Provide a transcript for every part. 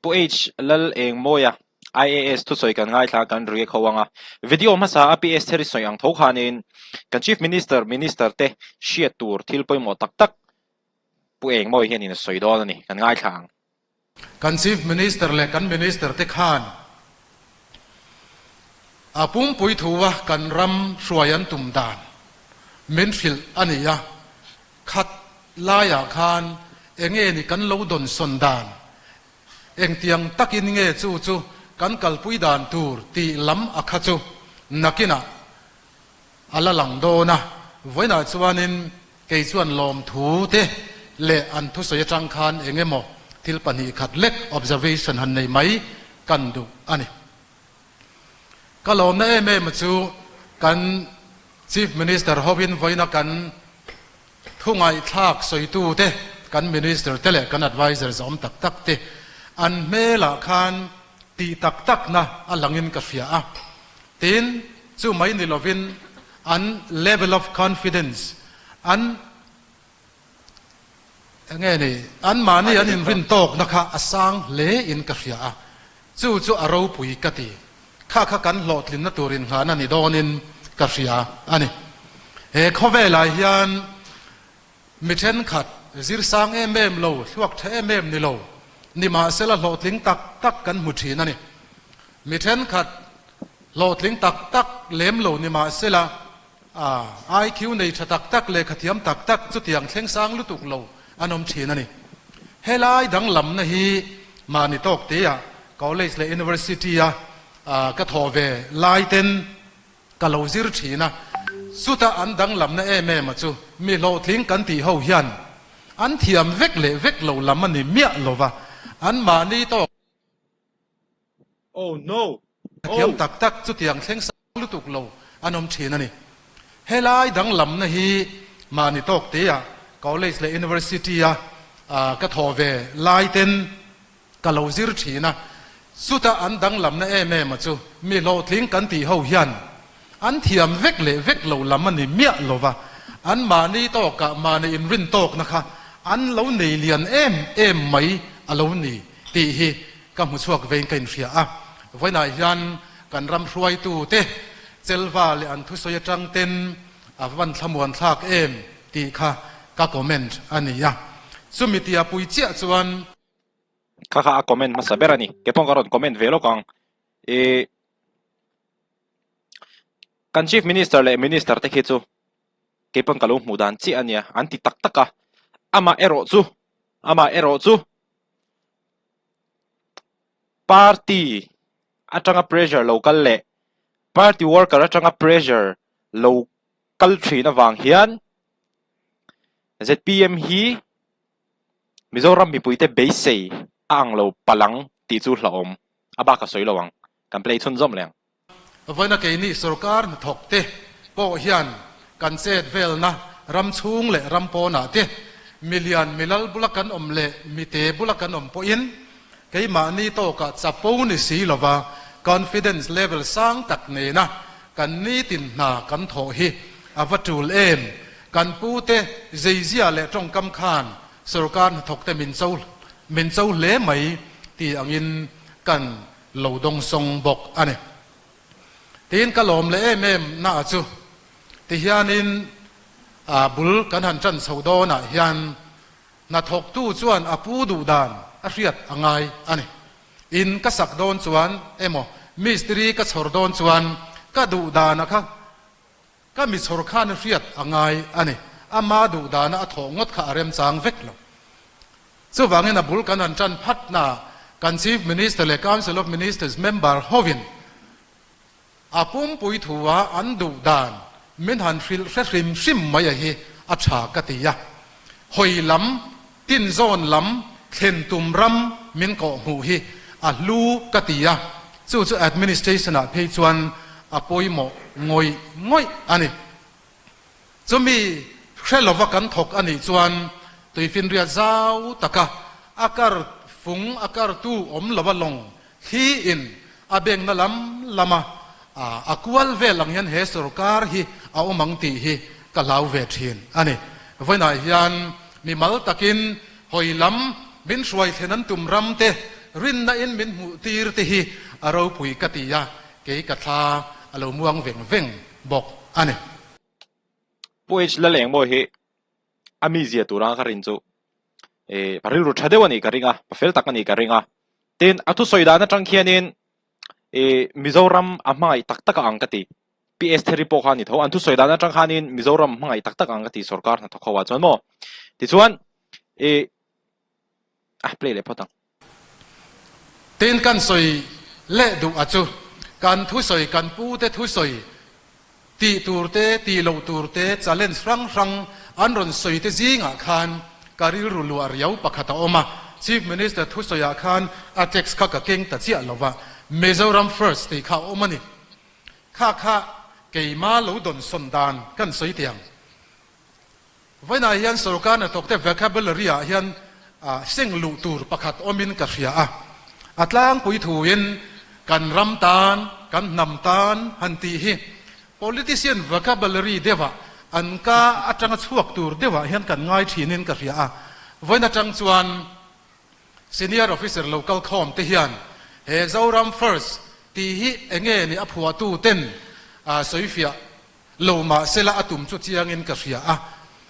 Pu H Lalengmawia, IAS thusawi kan ngaithla kan react ho ang a. Video hmasa a PS Theri sawi ang tho khanin kan Chief Minister, Minister te hriat tur thil pawimawh tak tak Pu Engmawia hianin a sawi dawn a ni, kan ngaithla ang. Kan Chief Minister leh kan Minister te khan a pumpui thu a kan ram hruai an tum dan min hrilh a ni a, Khat laiah khan enge ni kan lo dawnsawn dan, engtiang takin nge chu chu kan kalpui dan tur tih lam a kha chu nakinah a la lang dawn a, vawiinah chuanin kei chuan lawmthu te leh an thusawi atang khan engemaw thil 2 khat lek observation han nei mai kan duh a ni. Ka lawmna em em chu kan Chief Minister hovin vawiina kan thu ngaihthlak sawitute, kan Minister te leh kan Advisers awm tak tak te an hmelah khan tih tak takna a langin ka hria a. Tin, chu mai ni lovin an level of confidence, an enge ni, anmahni an inrin tawkna kha a sang hle in ka hria a, chu chu a ropui ka ti. Kha kha kan hlawhtlinna tur inngahna ni dawnin ka hria a ni. He khawvelah hian mi thenkhat zir sang em em lo, thluak tha em em ni lo, nimahsela hlawhtling tak tak kan hmu thin a ni. Mi thenkhat hlawhtling tak tak lem lo nimahsela, A, IQ nei tha tak tak, lehkha thiam tak tak chutiang thleng sang lutuk lo an awm thin a ni. Helai danglamna hi mahni tawk teah college leh university-a ka thawh ve lai ten ka lo zir thin a, chuta an danglamna em em a chu mi hlawhtling kan tih ho hian an thiam vek leh vek lo lam a ni miah lo va, an mahni tawk. Oh no! Thiam tak tak chutiang thleng sang lutuk lo an awm thin a ni. Helai danglamna hi mahni tawk teah college leh university-a ka thawh ve lai ten ka lo zir thin a, chuta an danglamna em em a chu mi hlawhtling kan tih ho hian an thiam vek leh vek lo lam a ni miah lo va, an mahni tawkah mahni inrin tawkna kha an lo nei lian em em mai a lo ni tih hi Ka hmu chhuak vein ka inhria a, vawiinah hian kan ram hruaitute Chelva leh an thusawi atang ten a van thlamuan thlak em tih kha ka comment a ni a, chumi tia pui chiah chuan. Kha kha a comment hmasa ber a ni, kei pawh ka rawn comment ve lawk ang. Ih, kan Chief Minister leh Minister te khi chu kei pawn ka lo hmuh dan chiah a nia, an ti tak tak a, amah erawh chu, amah erawh chu. Party atanga pressure lo kal leh party worker atanga pressure lo kal thin avang hian zpm hi Mizoram mipuite beisei a ang lo palang tih chu hlauhawm a bak a sawi lo ang. Kan play chhunzawm leh ang. Vawiina keini sorkar hnathawk te pawh hian kan chet velna ram chhung leh ram pawnah te milian milal bula kan awm leh mite bula kan awm pawhin keimahni tawkah chapo ni si lova confidence level sang tak nena kan nitin hna kan thawh hi a va tul em? Kan pute zeizia leh tawngkam khan sorkar hnathawk te min cho min cho hle mai ti angin kan lo dawngsawng bawk a ni. Tiin ka lawm leh em em na a chu tihianin a bul kan han tan chho dawnah hian hnathawktu chuan a pu duh dan a hriat a ngai a ni. In ka sak dawn chuan emaw mistiri ka chhawr dawn chuan ka duh dana kha ka mi chhawr khan a hriat a ngai a ni. Ama duh dana a thawh ngawt kha a remchang vek lo. Chuvangin a bul kan han tan phat na kan Chief Minister leh Council of Ministers member hovin a pumpui thu a an duh dan min han hrilh hre hrim hrim mai a hi a tha ka ti a. Hawi lam, tinzawn lam, thlen tum ram min kawh hmuh hi a hlu ka ti a, chu chu administration ah phei chuan a pawimawh ngawih ngawih a ni. Chumi hre lova kan thawk a nih chuan tuifinriat zau taka a kar fung a kartu awm lova lawng thli in a bengna lam lama a kual vel ang hian he sorkar hi a awm ang tih hi ka hlau ve thin a ni. Vawiinah hian mimal takin hawi lam min hruai thlen an tum ram te, Rinna in min hmuh tir te hi a ropui ka ti a, kei ka thla a lo muang veng veng bawk a ni. Pu H Lalengmawi hi a mizia tura ka rin chu eh pa rilru tha deuh a nih ka ring a, pa fel tak a nih ka ring a. Tin, a thusawi dan atang khianin eh Mizoram a hmangaih tak tak a ang ka ti. PS Theri pawh kha a ni tho. An thusawi dan atang khanin Mizoram hmangaih tak tak a ang ka ti sorkar hnathawk ho ah chuan maw. Tichuan eh a play leh phawt ang. Tin kan sawi leh duh a chu kan thusawi kan pu te thusawi tih tur te tih loh tur te challenge hrang hrang an rawn sawi te zingah khan ka rilru luah riau pakhat a awm a, Chief Minister thusawi ah khan a text kha ka keng ta chiah lo va, Mizoram first tih kha a awm a ni. Kha kha keima lo dawnsawn dan kan sawi tiang. Vawiinah hian sorkar hnathawkte vocabulary ah hian seng luh tur pakhat awmin ka hria a. A tlangpui thuin kan ram tan, kan hnam tan han tih hi politician vocabulary deuhah an ka atanga chhuak tur deuhah hian kan ngai thinin ka hria a. Vawiin atang chuan senior officer lo kal khawm te hian he Zoram First tih hi enge ni a phuahtu ten sawifiah Lo mahsela a tum chu chiangin ka hria a,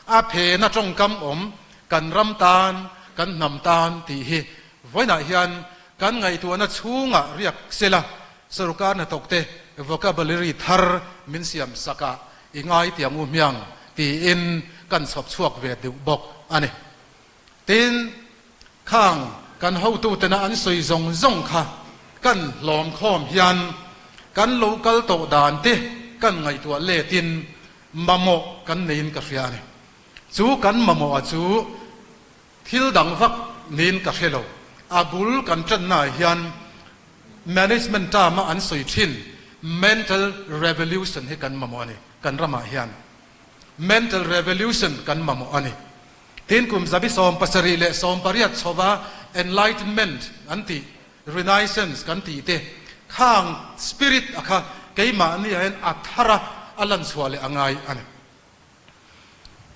a phena tawngkam awm kan ram tan, kan hnam tan tih hi vawiinah hian kan ngaihtuahna chhungah riak sela sorkar hnathawkte vocabulary thar min siam sakah i ngai tiang u hmiang tiin kan chhawp chhuak ve deuh bawk a ni. Tin, Khang kan hotutena an sawi zawng zawng kha kan hlawm khawm hian kan lo kal tawh dan te kan ngaihtuah letin mamawh kan neiin ka hria a ni. Chu kan mamawha chu thil dang vak niin ka hre lo. A bul kan tannaah hian management term-a an sawi thin mental revolution hi kan mamawh a ni. Kan ramah hian mental revolution kan mamawh a ni. Tin, kum 1878 chhova Enlightenment an tih, Renaissance kan tih te khang spirit a kha keimahni ah hian a thar a, a lan chhuah leh a ngai a ni.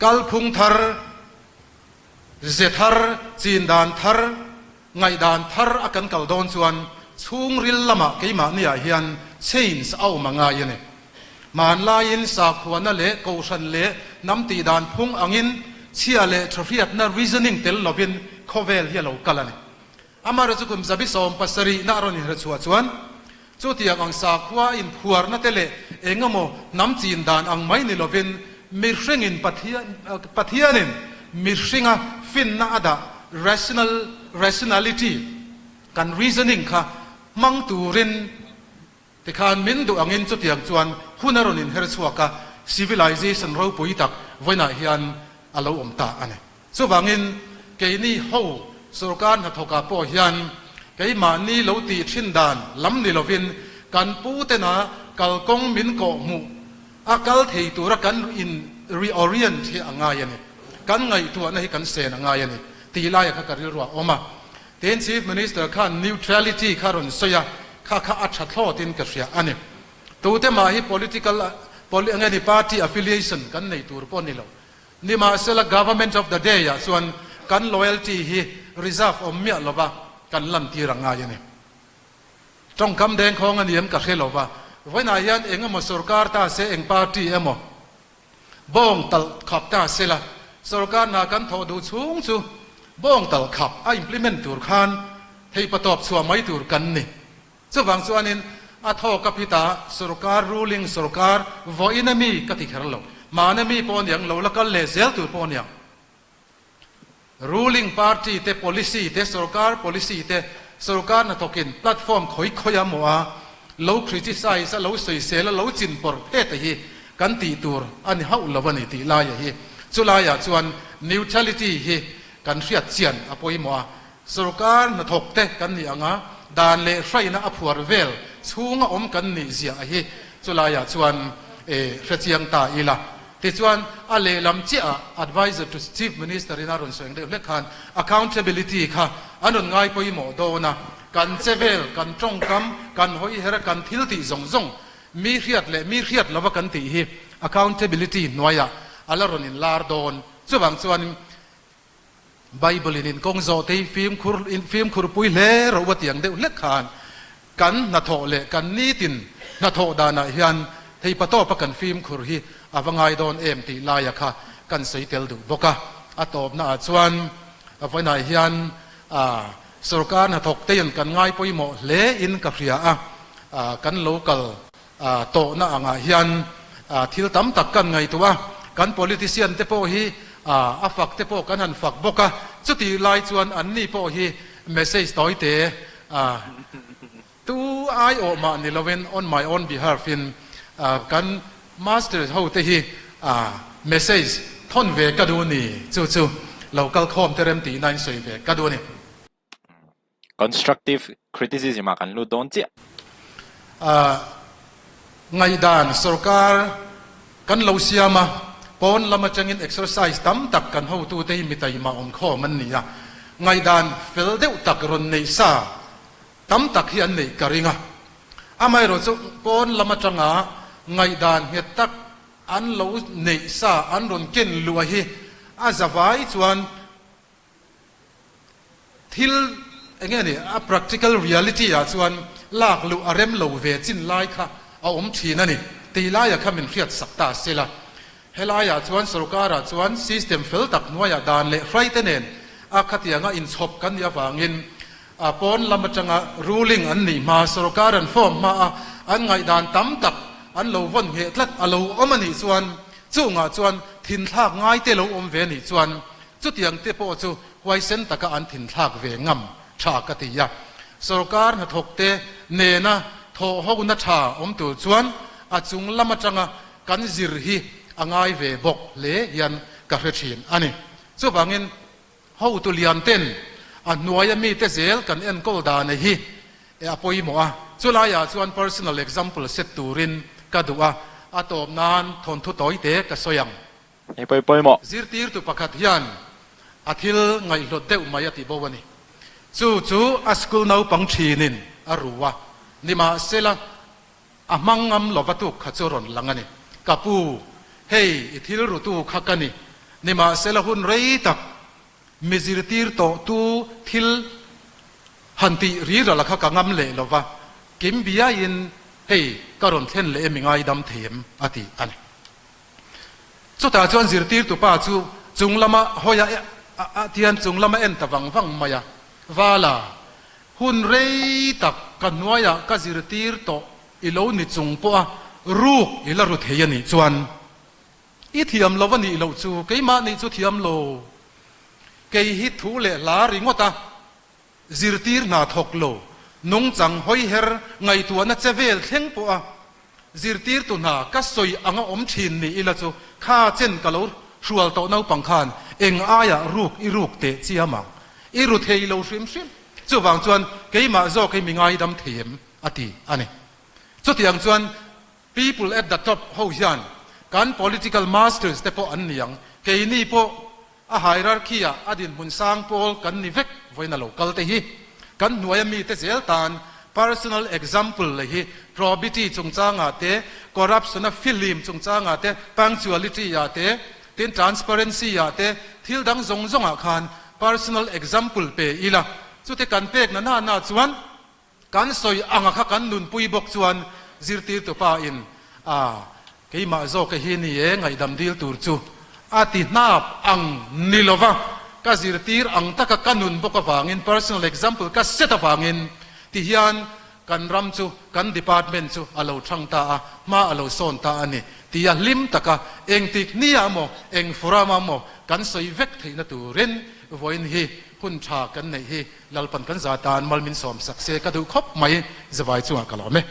Kalphung thar, ze thar, chin dan thar, Ngaihdan thar a kan kal dawn chuan chhungril lamah keimahni ah hian change a awm a ngai a ni. Hmanlaiin sakhuana leh kohhran leh hnam tihdan phung angin chhia leh thahriatna reasoning tel lovin khawvel hi a lo kal a ni. Amaherawhchu chu kum 17 na a rawn inhrechhuah chuan Chutiang ang sakhua inphuarna te leh eng emaw hnam chin dan ang mai ni lovin mihringin Pathian Pathianin mihringa finna a dah rational rationality kan reasoning kha hmang turin tikhan min duh angin chutiang chuan hun a rawn inher chhuak a, civilization ropui tak vawiinah hian a lo awm ta a ni. Chuvangin, keini ho sorkar hnathawkah pawh hian keimahni lo tih thin dan lam ni lovin kan pu tena kalkawng min kawh hmuh a kal thei tura kan in reorient hi a ngai a ni. Kan ngaihtuahna hi kan sen a ngai a ni tih laia kha ka rilru a awm a. Tin, Chief Minister khan neutrality kha rawn sawi a, kha kha a tha thlawtin ka hria a ni. Tute mah hi political, eng nge ni, party affiliation kan nei tur pawh ni lo. Nimahsela Government of the Day ah chuan kan loyalty hi reserve awm miah lova kan lantir a ngai a ni. Tawngkam dengkhawng a ni em ka hre lova, vawiinah hian eng emaw sorkar ta se eng party emaw bawng talh khap ta sela sorkar hna kan thawh duh chhung chu bawng talh khap a implement tur khan theihpatawp chhuah mai tur kan ni. Chuvang chuanin a thawk a phita sorkar ruling sorkar vawiin a mi ka ti kher lo. Mahna mi pawh aniang lo la kal leh zel tur pawh aniang. Ruling party te policy te sorkar policy te sorkar hnathawkin platform khawi khawi a maw a lo criticize a lo sawisel a lo chin pawr phet a hi kan tih tur a ni hauh lo a ni tih laia hi chulaiah chuan neutrality hi kan hriat chian a pawimawh a. Sorkar hnathawk te kan nih anga dan leh hraina a phuar vel chhunga awm kan nih ziah a hi chulaiah chuan e hrechiang ta ila. Tichuan a lehlam chiah ah Adviser to Chief Minister in a rawn sawi ang deuh hlek khan accountability kha an rawn ngai pawimawh dawn a, kan che vel, kan tawngkam, kan hawiher a kan thil tih zawng zawng mi hriat leh mi hriat lova kan tih hi accountability hnuaiah a la rawn inlar dawn. Chuvang chuanin. Bible in in kawng zawh te hi fimkhur in fimkhur pui hle rawh u a tiang deuh hlek khan kan hnathawh leh kan nitin hnathawh danah hian theipatawpa kan fimkhur hi a va ngai dawn em tih laia kha kan sawi tel duh bawk a. A tawpnaah chuan vawiinah hian sorkar hnathawk tein kan ngai pawimawh hle in ka hria a, kan lo kal tawhna angah hian thil tam tak kan ngaihtuah a, kan politician te pawh hi a fak te pawh kan han fak bawk a, chutih lai chuan anni pawh hi message tawi te tu aiawh mah ni loin on my own behalf in kan master ho te hi message thawn ve ka duh ni, chu chu lo kal khawm te rem tihna in sawi ve ka duh a ni. Constructive criticism ah kan lut dawn chiah. Ngaihdan sorkar kan lo siam a, pawn lam atangin exercise tam tak kan hotute hi mi taima awm khawm an ni a, ngaihdan fel deuh tak rawn neih sa tam tak hi an neih ka ring a. Amaherawh chu pawn lam atanga ngaihdan nghet tak an lo neih sa an rawn ken luah hi a zavai chuan Thil eng nge ni, a practical reality ah chuan lak luh a rem lo ve chin lai kha a awm thin a ni tih laiah kha min hriat sak ta se la. Helaiah chuan sorkarah chuan system fel tak hnuaiah dan leh hraite nen a khatianga inchhawp kan nih avangin a pawn lam atanga ruling an nih hma, sorkar an form hma a an ngaihdan tam tak an lo vawn ngheh tlat a lo awm a nih chuan chungah chuan thinthlak ngaite lo awm ve a nih chuan Chutiang te pawh chu huaisen taka an thinthlak ve ngam tha ka ti a. Sorkar hnathawkte nena thawhhona tha awm tur chuan a chung lam atanga kan zir hi a ngai ve bawk hle hian ka hre thin a ni. Chuvangin hotu lian ten a hnuaia mite zel kan enkawl dana hi a pawimawh a, chulaiah chuan personal example set turin ka duh a, a tawp nan thawnthu tawite ka sawi ang. Hei pawi pawimawh. Zirtirtu pakhat hian a thil ngaihhlawt deuh mai a ti bo a ni. Chu chu a school naupang thinin a ru a, nimahsela a hmang ngam lova tuk kha chu rawn lang a ni. Ka pu, hei i thil rutu kha ka ni. Nimahsela hun rei tak mi zirtir tawhtu thil han tih rirala kha ka ngam leh lova, kim biaiin hei ka rawn thlen leh em i ngaidam thei em? a ti a ni. Chutah chuan zirtirtu pa chu chung lama hawi a tian chung lama en ta vang vang mai a, Vala, hun rei tak ka hnuaiah ka zirtir tawh i lo ni chung pawh a ruk i la ru thei a nih chuan i thiam lo a nih loh chu keimah nih chu thiam lo. Kei hi thu leh hla ringawt a. Zirtir hna thawk lo, nungchang hawiher ngaihtuahna che vel thleng pawh a zirtirtu hna ka sawi anga awm thin ni ila chu kha chen ka lo hrual tawh naupang khan eng aiah ruk i ruk teh chiam ang, i ru thei lo hrim hrim. Chuvang chuan keimah zawk hi mi ngaidam thei em? a ti a ni. Chutiang chuan people at the top ho hian kan political masters te pawh an ni ang, keini pawh A hierarchy ah a dinhmun sang pawl kan ni vek vawiin a lo kal te hi kan hnuaia mite zel tan personal example leh hi probity chungchangah te, corruption a fihlim chungchangah te, punctuality ah te, tin transparency ah te, thil dang zawng zawngah khan personal example pe ila chute kan pek na na na chuan Kan sawi anga kha kan nunpui bawk chuan zirtirtu pa in a keimah zawk hi ni e ngaihdam dil tur chu a ti hnap ang ni lova ka zirtir ang taka ka nun bawk avangin personal example ka set avangin ti hian kan ram chu kan department chu a lo thang ta a hma a lo sawn ta a ni tia hlim taka engtik hniah maw eng forum ah maw kan sawi vek theihna turin vawiin hi hun tha kan neih hi Lalpan kan za tan mal min sawm sak se ka duh khawp mai, Zavai chungah ka lawm e.